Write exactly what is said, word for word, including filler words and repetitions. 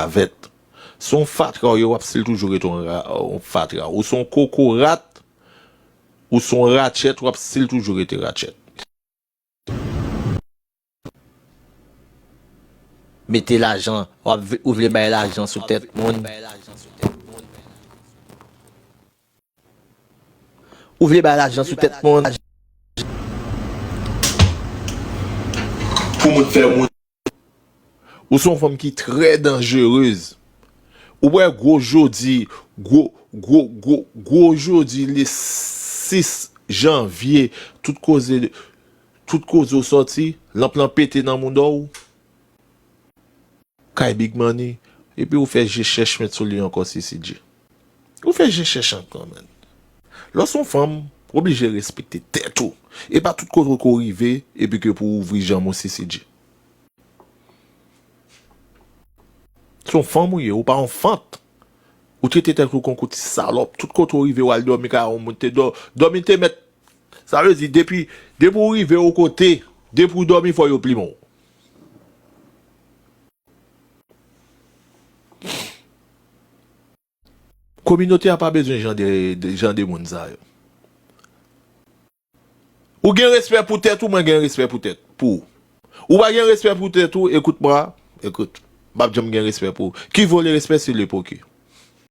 ravèt. Se yon fatra w ye, w ap still toujou rete yon ra- yon fatra. Ou se yon kokorat, ou se yon ratchet, w ap still toujou rete ratchet. Mete lajan, w ap v- ou vle bay lajan sou tèt moun. Ou vle bay lajan sou tèt moun. Pou moun fè moun. Ou se yon fanm ki trè danjerez. Ou wè gwo jodi, gwo, gwo, gwo, gwo jodi le sis janvye, tout koze, tout koze w sòti, lanp lan pete nan mouda w. Kay Big Money, epi ou fè je chèch met sou li ankò, C C G. Ou fè je chèch ankò, man. Lè w se yon fanm, ou oblije respekte tèt ou. E pa tout kote ou ko rive, epi ke pou ouvri janm ou, C C G. Se yon fanm ou ye, ou pa yon fant. Ou trete tèt ou kon kou ti salòp. Tout kote ou rive, ou al dòmi kay yon moun te dò- dòmi te mèt. Sa vle di, depi, depi ou rive yon kote, depi ou dòmi, fò yo plimen w. Kominote a pa bezwen jan de, de jan de moun sa yo. Ou gen respè pou tèt ou, mwen gen respè pou tèt, pou ou. Ou pa gen respè pou tèt ou, écoute-moi, écoute, m p ap janm gen respè pou ou. Qui vaut le respect, c'est l'hypocrite.